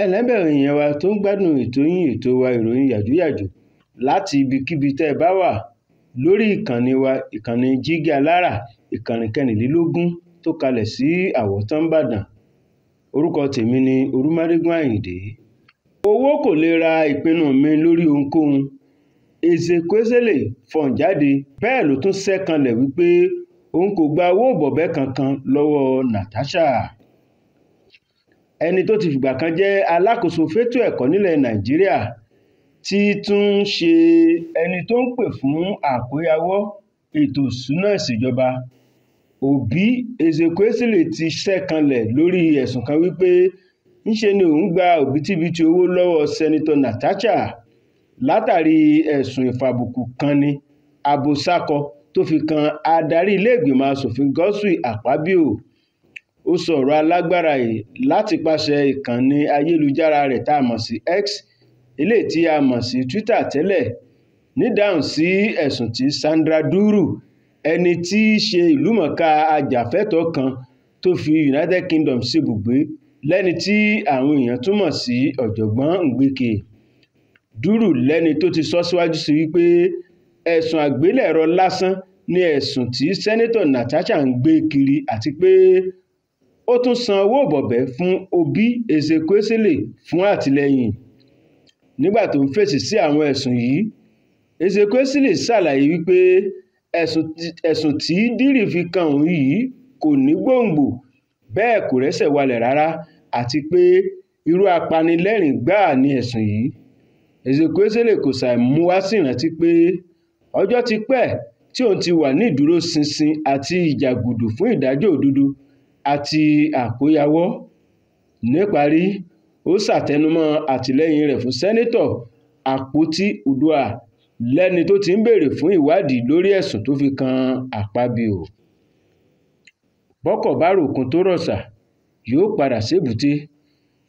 Ẹ̀lẹ́bẹ̀rẹ̀ èèyàn wa tó ń gbádùn ètò yín, ètò wa, Ìròyìn Yàjóyàjó láti ibikíbi tẹ́ ẹ bá wà lórí ìkànnì wa, ìkànnì Jígí Alára, ìkànnì 24 tó kalẹ̀ sí Àwọ̀tán Ìbàdàn. Orúkọ tèmi ni Olúmádégún Àyìndé. Owó kò lè ra ìpinnu mi lórí ohunkóhun, Ezekwesili fọhùn jáde, bẹ́ẹ̀ ló tún ṣẹ́ kanlẹ̀ wípé òun kò gba owó bọ̀bẹ́ kankan lọ́wọ́ Natasha. Ẹni tó ti fìgbà kan jẹ́ alákòóso fétò ẹ̀kọ́ nílẹ̀ Nàìjíríà tí tún ń ṣe ẹni tó ń pè fún àkóyawọ́ ètò ìṣúná ìṣèjọba, Obi Ezekwesili ti ṣẹ́ kanlẹ̀ lórí ẹ̀sùn kan wípé ńṣe ni òun gba òbítíbitì owó lọ́wọ́ Sẹ́nitọ́ Natasha látàrí ẹ̀sùn ìfàbùkù kanni àbòsàkọ tó fi kan adarí ilé-ìgbìmọ̀ aṣòfin Godswill Akpabio. Ó sọ ọ̀rọ̀ alágbára yìí láti pàṣẹ ìkànnì ayélujára rẹ̀ tá a mọ̀ sí X, eléyìí tí a mọ̀ sí Twitter tẹ́lẹ̀, nídáhùn sí ẹ̀sùn tí Sandra Duru, ẹni tí í ṣe ìlúmọ̀ọ́ká ajàfẹ́tọ̀ọ́ kan tó fi United Kingdom ṣebùgbé lẹ́ni tí àwọn èèyàn tún mọ̀ sí Ọ̀jọ̀gbọ́n Ngbeke. Duru lẹ́ni tó ti sọ síwájú sí wípé ẹ̀sùn àgbélẹ̀rọ lásán ni ẹ̀sùn tí Sẹ́nitọ́ Natasha ń gbé kiri àti pé ó tún san owó bọ̀bẹ́ fún Obi Ezekwesili fún àtìlẹ́yìn. Nígbà tó ń fèsì sí àwọn ẹ̀sùn yìí, Ezekwesili ṣàlàyé wípé ẹ̀sùn tí Diri fi kan òun yìí kò ní gbòǹgbò, bẹ́ẹ̀ kò rẹ́sẹ̀ walẹ̀ rárá àti pé irú apanilẹ́rìn-ín gbáà ni ẹ̀sùn yìí. Ezekwesili kò ṣàì mú wá sírántí pé ọjọ́ ti pẹ́ tí òun ti wà ní ìdúróṣinṣin àti ìjàgùdù fún ìdájọ́ òdodo àti àkóyawọ́. Níparí, ó ṣàtẹnumọ́ àtìlẹ́yìn rẹ̀ fún Sẹ́nitọ́ Akpoti-Uduaghan lẹ́ni tó ti ń béèrè fún ìwádìí lórí ẹ̀sùn tó fi kan Akpabio. Bọ́kọ̀ bá ròkun tó rọ̀ṣà, yóò padà sébùúté.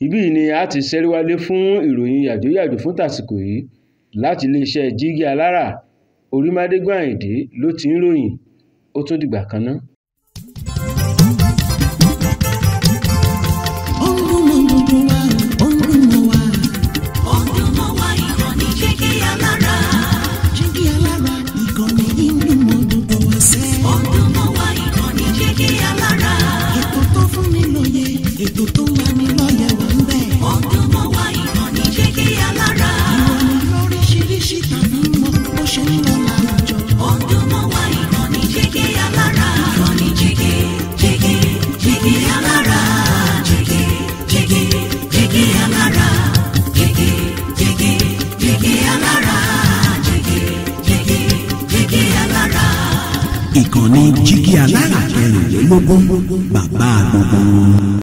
Ibí yìí ni a ti ṣẹ́rí wálé fún Ìròyìn Yàjóyàjó fún tàsìkò yìí láti iléeṣẹ́ Jígí Alára. Olúmádégún Àyìndé ló ti ń ròyìn. Ó tún dìgbà kan ná. Ó ń dún mọ́ gbogbo wa, ó ń dún mọ́ wa. Ó ń dún mọ́ wa, ìkànnì Jígí Alára. Jígí Alára, ìkànnì yìí ń dún mọ́ gbogbo wa sẹ́. Ó ń dún mọ́ wa, ìkànnì Jígí Alára. Ètò tó fún ni lóye, ètò tó ń lani lọ́yẹ̀ wà ń bẹ̀. Ó ń dún mọ́ wa, ìkànnì Jígí Alára. Ìròyìn lóríṣiríṣi tàbí mọ́ bó ṣe ń lọ láwùjọ. Ó ń dún mọ́ wa, ìkànnì Jígí Alára. Ìkànnì Jígí, Jígí, Jígí Alára. Jígí, Jígí, Jígí Alára. Jígí, Jígí, Jígí Alára. Jígí, Jígí, Jígí Alára. Ìkànnì Jígí Alára 24, bàbá gbogbo wọn.